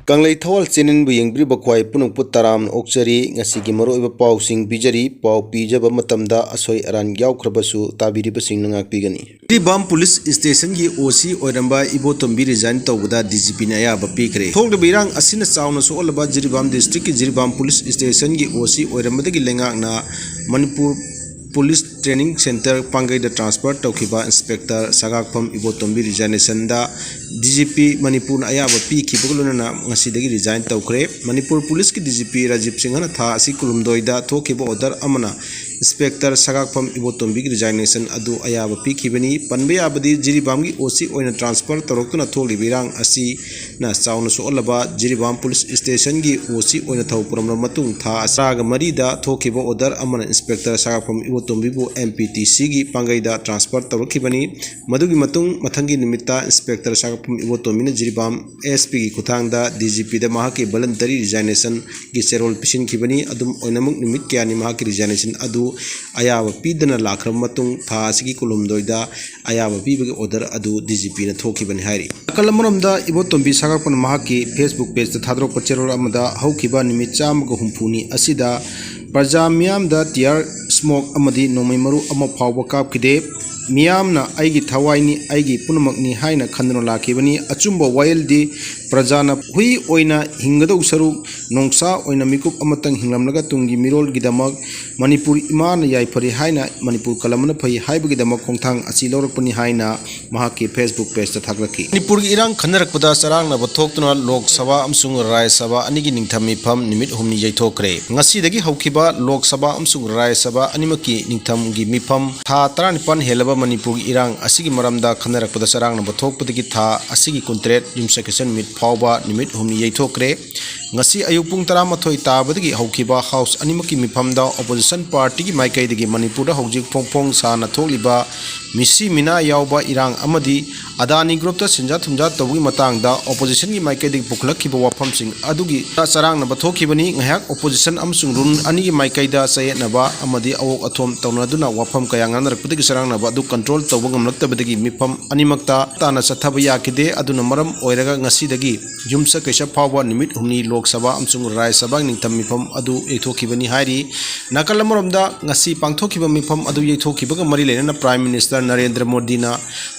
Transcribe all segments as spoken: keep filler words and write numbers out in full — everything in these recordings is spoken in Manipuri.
ꯀꯪꯂꯩ ꯊꯋꯥꯜ ꯆꯦꯅꯦꯜꯕꯨ ꯌꯦꯡꯕꯤꯔꯤꯕ ꯈ꯭ꯋꯥꯏ ꯄꯨꯝꯅꯃꯛꯄꯨ ꯇꯔꯥꯝꯅ ꯑꯣꯛꯆꯔꯤ꯫ ꯉꯁꯤꯒꯤ ꯃꯔꯨꯑꯣꯏꯕ ꯄꯥꯎꯁꯤꯡ ꯄꯤꯖꯔꯤ꯫ ꯄꯥꯎ ꯄꯤꯖꯕ ꯃꯇꯝꯗ ꯑꯁꯣꯏ ꯑꯔꯥꯟ ꯌꯥꯎꯈ꯭ꯔꯕꯁꯨ ꯇꯥꯕꯤꯔꯤꯕꯁꯤꯡꯅ ꯉꯥꯛꯄꯤꯒꯅꯤ꯫ ꯖꯤꯔꯤꯕꯥꯝ ꯄꯨꯂꯤꯁ ꯁ꯭ꯇꯦꯁꯟꯒꯤ ꯑꯣ ꯁꯤ ꯑꯣꯏꯔꯝꯕ ꯏꯕꯣꯇꯣꯝꯕꯤ resign ꯇꯧꯕꯗ ꯗꯤ ꯖꯤ ꯄꯤꯅ ꯑꯌꯥꯕ ꯄꯤꯈ꯭ꯔꯦ꯫ ꯊꯣꯛꯂꯤꯕ ꯏꯔꯥꯡ ꯑꯁꯤꯅ ꯆꯥꯎꯅ ꯁꯣꯛꯍꯜꯂꯕ ꯖꯤꯔꯤꯕꯥꯝ ꯗꯤꯁꯇ꯭ꯔꯤꯛꯀꯤ ꯖꯤꯔꯤꯕꯥꯝ ꯄꯨꯂꯤꯁ ꯁ꯭ꯇꯦꯁꯟꯒꯤ ꯑꯣ ꯁꯤ ꯑꯣꯏꯔꯝꯕꯗꯒꯤ ꯂꯩꯉꯥꯛꯅ ꯃꯅꯤꯄꯨꯔ ꯄꯨꯂꯤꯁ ꯇ꯭ꯔꯦꯅꯤꯡ ꯁꯦꯟꯇꯔ ꯄꯥꯡꯒꯩꯗ transfer ꯇꯧꯈꯤꯕ ꯏꯟꯁꯄꯦꯛꯇꯔ ꯁꯒꯥꯛꯐꯝ ꯏꯕꯣꯇꯣꯝꯕꯤ resignationꯗ ꯗꯤ ꯖꯤ ꯄꯤ ꯃꯅꯤꯄꯨꯔꯅ ꯑꯌꯥꯕ ꯄꯤꯈꯤꯕꯒ ꯂꯣꯏꯅꯅ ꯉꯁꯤꯗꯒꯤ resign ꯇꯧꯈ꯭ꯔꯦ꯫ ꯃꯅꯤꯄꯨꯔ ꯄꯨꯂꯤꯁꯀꯤ ꯗꯤ ꯖꯤ ꯄꯤ ꯔꯥꯖꯤꯕ ꯁꯤꯡꯍꯅ ꯊꯥ ꯑꯁꯤ ꯀꯨꯟꯍꯨꯝꯗꯣꯏꯗ ꯊꯣꯛꯈꯤꯕ order ꯑꯃꯅ ꯏꯟꯁꯄꯦꯛꯇꯔ ꯁꯒꯥꯛꯐꯝ ꯏꯕꯣꯇꯣꯝꯕꯤꯒꯤ resignation ꯑꯗꯨ ꯑꯌꯥꯕ ꯄꯤꯈꯤꯕꯅꯤ꯫ ꯄꯟꯕ ꯌꯥꯕꯗꯤ, ꯖꯤꯔꯤꯕꯥꯝꯒꯤ ꯑꯣ ꯁꯤ ꯑꯣꯏꯅ transfer ꯇꯧꯔꯛꯇꯨꯅ ꯊꯣꯛꯂꯤꯕ ꯏꯔꯥꯡ ꯑꯁꯤꯅ ꯆꯥꯎꯅ ꯁꯣꯛꯍꯜꯂꯕ ꯖꯤꯔꯤꯕꯥꯝ ꯄꯨꯂꯤꯁ ꯁ꯭ꯇꯦꯁꯟꯒꯤ ꯑꯣ ꯁꯤ ꯑꯣꯏꯅ ꯊꯧ ꯄꯨꯔꯝꯂꯕ ꯃꯇꯨꯡ, ꯊꯥ ꯇꯔꯥꯒ ꯃꯔꯤꯗ ꯊꯣꯛꯈꯤꯕ order ꯑꯃꯅ ꯏꯟꯁꯄꯦꯛꯇꯔ ꯁꯒꯥꯛꯐꯝ ꯏꯕꯣꯇꯣꯝꯕꯤꯕꯨ ꯑꯦꯝ ꯄꯤ ꯇꯤ ꯁꯤꯒꯤ ꯄꯥꯡꯒꯩꯗ transfer ꯇꯧꯔꯛꯈꯤꯕꯅꯤ꯫ ꯃꯗꯨꯒꯤ ꯃꯇꯨꯡ ꯃꯊꯪꯒꯤ ꯅꯨꯃꯤꯠꯇ ꯏꯟꯁꯄꯦꯛꯇꯔ ꯁꯒꯥꯛꯐꯝ ꯏꯕꯣꯇꯣꯝꯕꯤꯅ ꯖꯤꯔꯤꯕꯥꯝ ꯑꯦꯁ ꯄꯤꯒꯤ ꯈꯨꯠꯊꯥꯡꯗ ꯗꯤ ꯖꯤ ꯄꯤꯗ ꯃꯍꯥꯛꯀꯤ voluntary resignationꯒꯤ ꯆꯦꯔꯣꯜ ꯄꯤꯁꯤꯟꯈꯤꯕꯅꯤ꯫ ꯑꯗꯨꯝ ꯑꯣꯏꯅꯃꯛ, ꯅꯨꯃꯤꯠ ꯀꯌꯥꯅꯤ ꯃꯍꯥꯛꯀꯤ resignation ꯑꯗꯨ ꯑꯌꯥꯕ ꯄꯤꯗꯅ ꯂꯥꯛꯈ꯭ꯔꯕ ꯃꯇꯨꯡ, ꯊꯥ ꯑꯁꯤꯒꯤ ꯀꯨꯟꯍꯨꯝꯗꯣꯏꯗ ꯑꯌꯥꯕ ꯄꯤꯕꯒꯤ order ꯑꯗꯨ ꯗꯤ ꯖꯤ ꯄꯤꯅ ꯊꯣꯛꯈꯤꯕꯅꯤ ꯍꯥꯏꯔꯤ꯫ ꯅꯥꯀꯜ ꯑꯃꯔꯣꯝꯗ, ꯏꯕꯣꯇꯣꯝꯕꯤ ꯁꯒꯥꯛꯄꯅ ꯃꯍꯥꯛꯀꯤ Facebook pageꯇ ꯊꯥꯗꯣꯔꯛꯄ ꯆꯦꯔꯣꯜ ꯑꯃꯗ ꯍꯧꯈꯤꯕ ꯅꯨꯃꯤꯠ ꯆꯥꯝꯃꯒ ꯍꯨꯝꯐꯨꯅꯤ ꯑꯁꯤꯗ ꯄ꯭ꯔꯖꯥ ꯃꯤꯌꯥꯝꯗ tear smoke ꯑꯃꯗꯤ ꯅꯣꯡꯃꯩ ꯃꯔꯨ ꯑꯃ ꯐꯥꯎꯕ ꯀꯥꯞꯈꯤꯗꯦ꯫ ꯃꯤꯌꯥꯝꯅ ꯑꯩꯒꯤ ꯊꯋꯥꯏꯅꯤ, ꯑꯩꯒꯤ ꯄꯨꯝꯅꯃꯛꯅꯤ ꯍꯥꯏꯅ ꯈꯟꯗꯨꯅ ꯂꯥꯛꯈꯤꯕꯅꯤ꯫ ꯑꯆꯨꯝꯕ ꯋꯥꯌꯦꯜꯗꯤ ꯄ꯭ꯔꯖꯥꯅ ꯍꯨꯏ ꯑꯣꯏꯅ ꯍꯤꯡꯒꯗꯧ ꯁꯔꯨꯛ ꯅꯣꯡꯁꯥ ꯑꯣꯏꯅ ꯃꯤꯀꯨꯞ ꯑꯃꯇꯪ ꯍꯤꯡꯂꯝꯂꯒ ꯇꯨꯡꯒꯤ ꯃꯤꯔꯣꯜꯒꯤꯗꯃꯛ ꯃꯅꯤꯄꯨꯔ ꯏꯃꯥꯅ ꯌꯥꯏꯐꯔꯦ ꯍꯥꯏꯅ ꯃꯅꯤꯄꯨꯔ ꯀꯜꯂꯝꯕꯅ ꯐꯩ ꯍꯥꯏꯕꯒꯤꯗꯃꯛ ꯈꯣꯡꯊꯥꯡ ꯑꯁꯤ ꯂꯧꯔꯛꯄꯅꯤ ꯍꯥꯏꯅ ꯃꯍꯥꯛꯀꯤ Facebook pageꯇ ꯊꯥꯒꯠꯂꯛꯈꯤ꯫ ꯃꯅꯤꯄꯨꯔꯒꯤ ꯏꯔꯥꯡ ꯈꯟꯅꯔꯛꯄꯗ ꯆꯔꯥꯡꯅꯕ ꯊꯣꯛꯇꯨꯅ ꯂꯣꯛ ꯁꯚꯥ ꯑꯃꯁꯨꯡ ꯔꯥꯖ꯭ꯌ ꯁꯚꯥ ꯑꯅꯤꯒꯤ ꯅꯤꯡꯊꯝ ꯃꯤꯐꯝ ꯅꯨꯃꯤꯠ ꯍꯨꯝꯅꯤ ꯌꯩꯊꯣꯛꯈ꯭ꯔꯦ꯫ ꯉꯁꯤꯗꯒꯤ ꯍꯧꯈꯤꯕ ꯂꯣꯛ ꯁꯚꯥ ꯑꯃꯁꯨꯡ ꯔꯥꯖ꯭ꯌ ꯁꯚꯥ ꯑꯅꯤꯃꯛꯀꯤ ꯅꯤꯡꯊꯝꯒꯤ ꯃꯤꯐꯝ ꯊꯥ ꯇꯔꯥꯅꯤꯄꯥꯟ ꯍꯦꯜꯂꯕ ꯃꯅꯤꯄꯨꯔꯒꯤ ꯏꯔꯥꯡ ꯑꯁꯤꯒꯤ ꯃꯔꯝꯗ ꯈꯟꯅꯔꯛꯄꯗ ꯆꯔꯥꯡꯅꯕ ꯊꯣꯛꯄꯗꯒꯤ ꯊꯥ ꯑꯁꯤꯒꯤ ꯀꯨꯟꯇꯔꯦꯠ ꯌꯨꯝꯁꯀꯩꯁ ꯅꯨꯃꯤꯠ ꯐꯥꯎꯕ ꯅꯨꯃꯤꯠ ꯍꯨꯝꯅꯤ ꯌꯩꯊꯣꯛꯈ꯭ꯔꯦ꯫ ꯉꯁꯤ ꯑꯌꯨꯛ ꯄꯨꯡ ꯇꯔꯥꯃꯥꯊꯣꯏ ꯇꯥꯕꯗꯒꯤ ꯍꯧꯈꯤꯕ House ꯑꯅꯤꯃꯛꯀꯤ ꯃꯤꯐꯝꯗ opposition partyꯒꯤ ꯃꯥꯏꯀꯩꯗꯒꯤ ꯃꯅꯤꯄꯨꯔꯗ ꯍꯧꯖꯤꯛ ꯐꯣꯡ ꯐꯣꯡ ꯁꯥꯅ ꯊꯣꯛꯂꯤꯕ ꯃꯤꯁꯤ ꯃꯤꯅꯥ ꯌꯥꯎꯕ ꯏꯔꯥꯡ ꯑꯃꯗꯤ ꯑꯗꯥꯅꯤ ꯒ꯭ꯔꯨꯞꯇ ꯁꯦꯟꯖꯥ ꯊꯨꯝꯖꯥ ꯇꯧꯕꯒꯤ ꯃꯇꯥꯡꯗ ꯑꯣꯄꯣꯖꯤꯁꯟꯒꯤ ꯃꯥꯏꯀꯩꯗꯒꯤ ꯄꯨꯈꯠꯂꯛꯈꯤꯕ ꯋꯥꯐꯝꯁꯤꯡ ꯑꯗꯨꯒꯤ ꯆꯔꯥꯡꯅꯕ ꯊꯣꯛꯈꯤꯕꯅꯤ꯫ ꯉꯥꯏꯍꯥꯛ ꯑꯣꯄꯣꯖꯤꯁꯟ ꯑꯃꯁꯨꯡ ꯔꯨꯜ ꯑꯅꯤꯒꯤ ꯃꯥꯏꯀꯩꯗ ꯆꯌꯦꯠꯅꯕ ꯑꯃꯗꯤ ꯑꯋꯣꯛ ꯑꯊꯣꯝ ꯇꯧꯅꯗꯨꯅ ꯋꯥꯐꯝ ꯀꯌꯥ ꯉꯥꯡꯅꯔꯛꯄꯗꯒꯤ ꯆꯔꯥꯡꯅꯕ ꯑꯗꯨ ꯀꯟꯇ꯭ꯔꯣꯜ ꯇꯧꯕ ꯉꯝꯂꯛꯇꯕꯗꯒꯤ ꯃꯤꯐꯝ ꯑꯅꯤꯃꯛꯇ ꯇꯥꯅ ꯆꯠꯊꯕ ꯌꯥꯈꯤꯗꯦ꯫ ꯑꯗꯨꯅ ꯃꯔꯝ ꯑꯣꯏꯔꯒ ꯉꯁꯤꯗꯒꯤ ꯌꯨꯝꯁꯀꯩꯁ ꯐꯥꯎꯕ ꯅꯨꯃꯤꯠ ꯍꯨꯝꯅꯤ ꯂꯣꯛ ꯁꯚꯥ ꯑꯃꯁꯨꯡ ꯔꯥꯖ꯭ꯌ ꯁꯚꯥꯒꯤ ꯅꯤꯡꯊꯝ ꯃꯤꯐꯝ ꯑꯗꯨ ꯌꯩꯊꯣꯛꯈꯤꯕꯅꯤ ꯍꯥꯏꯔꯤ꯫ ꯅꯥꯀꯜ ꯑꯃꯔꯣꯝꯗ, ꯉꯁꯤ ꯄꯥꯡꯊꯣꯛꯈꯤꯕ ꯃꯤꯐꯝ ꯑꯗꯨ ꯌꯩꯊꯣꯛꯈꯤꯕꯒ ꯃꯔꯤ ꯂꯩꯅꯅ ꯄ꯭ꯔꯥꯏꯝ ꯃꯤꯅꯤꯁꯇꯔ ꯅꯔꯦꯟꯗ꯭ꯔ ꯃꯣꯗꯤꯅ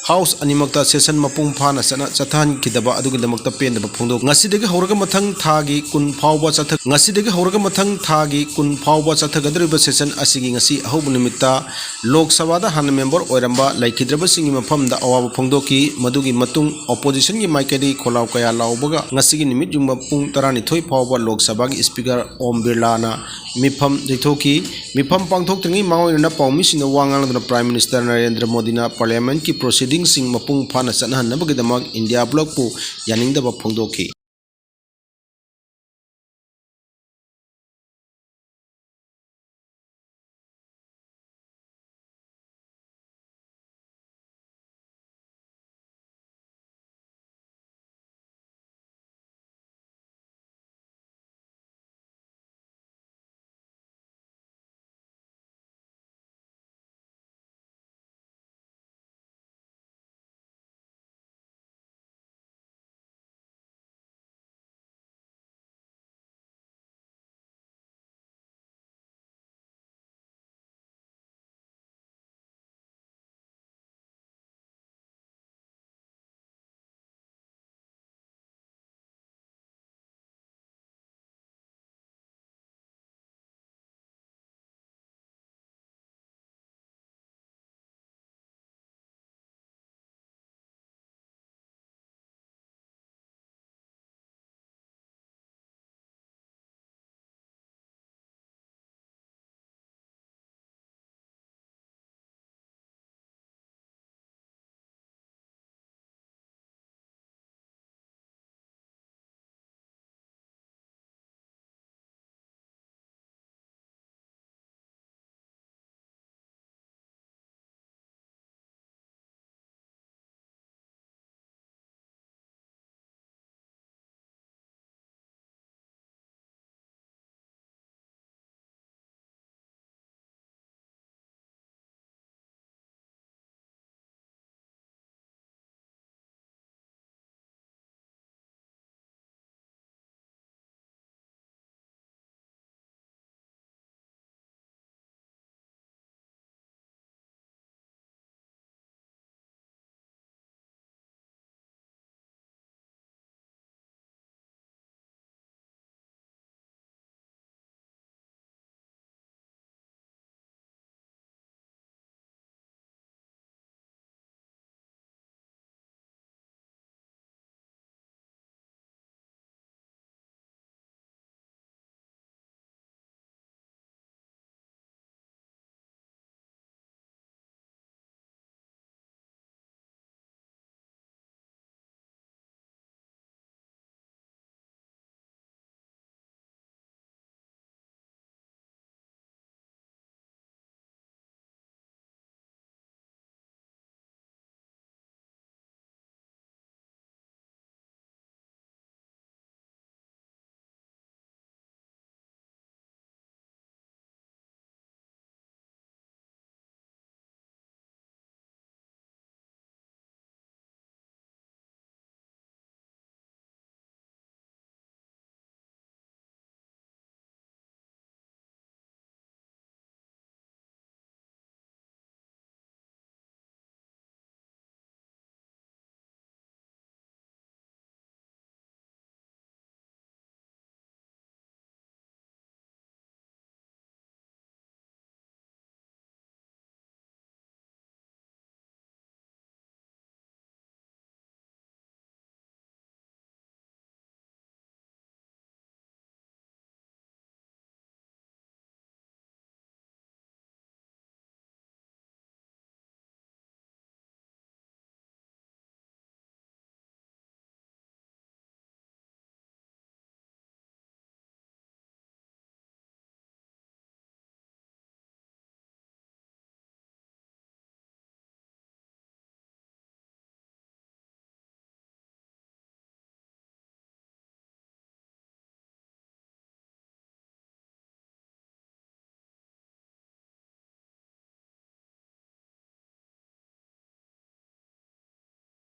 ꯍꯥꯎꯁ ꯑꯅꯤꯃꯛꯇ ꯁꯦꯁꯟ ꯃꯄꯨꯡ ꯐꯥꯅ ꯆꯠꯅ ꯆꯠꯊꯍꯟꯈꯤꯗꯕ ꯑꯗꯨꯒꯤꯗꯃꯛꯇ ꯄꯦꯟꯗꯕ ꯐꯣꯡꯗꯣꯛ꯫ ꯉꯁꯤꯗꯒꯤ ꯍꯧꯔꯒ ꯃꯊꯪ ꯊꯥꯒꯤ ꯀꯨꯟ ꯐꯥꯎꯕ ꯆꯠꯊ-, ꯉꯁꯤꯗꯒꯤ ꯍꯧꯔꯒ ꯃꯊꯪ ꯊꯥꯒꯤ ꯀꯨꯟ ꯐꯥꯎꯕ ꯆꯠꯊꯒꯗꯧꯔꯤꯕ ꯁꯦꯁꯟ ꯑꯁꯤꯒꯤ ꯉꯁꯤ ꯑꯍꯧꯕ ꯅꯨꯃꯤꯠꯇ ꯂꯣꯛ ꯁꯚꯥꯗ ꯍꯥꯟꯅ ꯃꯦꯝꯕꯔ ꯑꯣꯏꯔꯝꯕ ꯂꯩꯈꯤꯗ꯭ꯔꯕꯁꯤꯡꯒꯤ ꯃꯐꯝꯗ ꯑꯋꯥꯕ ꯐꯣꯡꯗꯣꯛꯈꯤ꯫ ꯃꯗꯨꯒꯤ ꯃꯇꯨꯡ ꯑꯣꯄꯣꯖꯤꯁꯟꯒꯤ ꯃꯥꯏꯀꯩꯗꯒꯤ ꯈꯣꯜꯂꯥꯎ ꯀꯌꯥ ꯂꯥꯎꯕꯒ ꯉꯁꯤꯒꯤ ꯅꯨꯃꯤꯠ ꯌꯨꯡꯕ ꯄꯨꯡ ꯇꯔꯥꯅꯤꯊꯣꯏ ꯐꯥꯎꯕ ꯂꯣꯛ ꯁꯚꯥꯒꯤ ꯁ꯭ꯄꯤꯀꯔ ꯑꯣꯝ ꯕꯤꯔꯂꯥꯅ ꯃꯤꯐꯝ ꯌꯩꯊꯣꯛꯈꯤ꯫ ꯃꯤꯐꯝ ꯄꯥꯡꯊꯣꯛꯇ꯭ꯔꯤꯉꯩ ꯃꯃꯥꯡ ꯑꯣꯏꯅ ꯄꯥꯎꯃꯤꯁꯤꯡꯅ ꯋꯥ ꯉꯥꯡꯂꯗꯨꯅ ꯄ꯭ꯔꯥꯏꯝ ꯃꯤꯅꯤꯁꯇꯔ ꯅꯔꯦꯟꯗ꯭ꯔ ꯃꯣꯗꯤꯅ ꯄꯥꯔꯂꯤꯌꯥꯃꯦꯟꯠꯀꯤ ꯄ꯭ꯔꯣꯁꯤꯗꯤꯡꯁꯤꯡ ꯃꯄꯨꯡ ꯐꯥꯅ ꯆꯠꯅꯍꯟꯅꯕꯒꯤꯗꯃꯛ ꯏꯟꯗꯤꯌꯥ ꯕ꯭ꯂꯣꯛꯄꯨ ꯌꯥꯅꯤꯡꯗꯕ ꯐꯣꯡꯗꯣꯛꯈꯤ꯫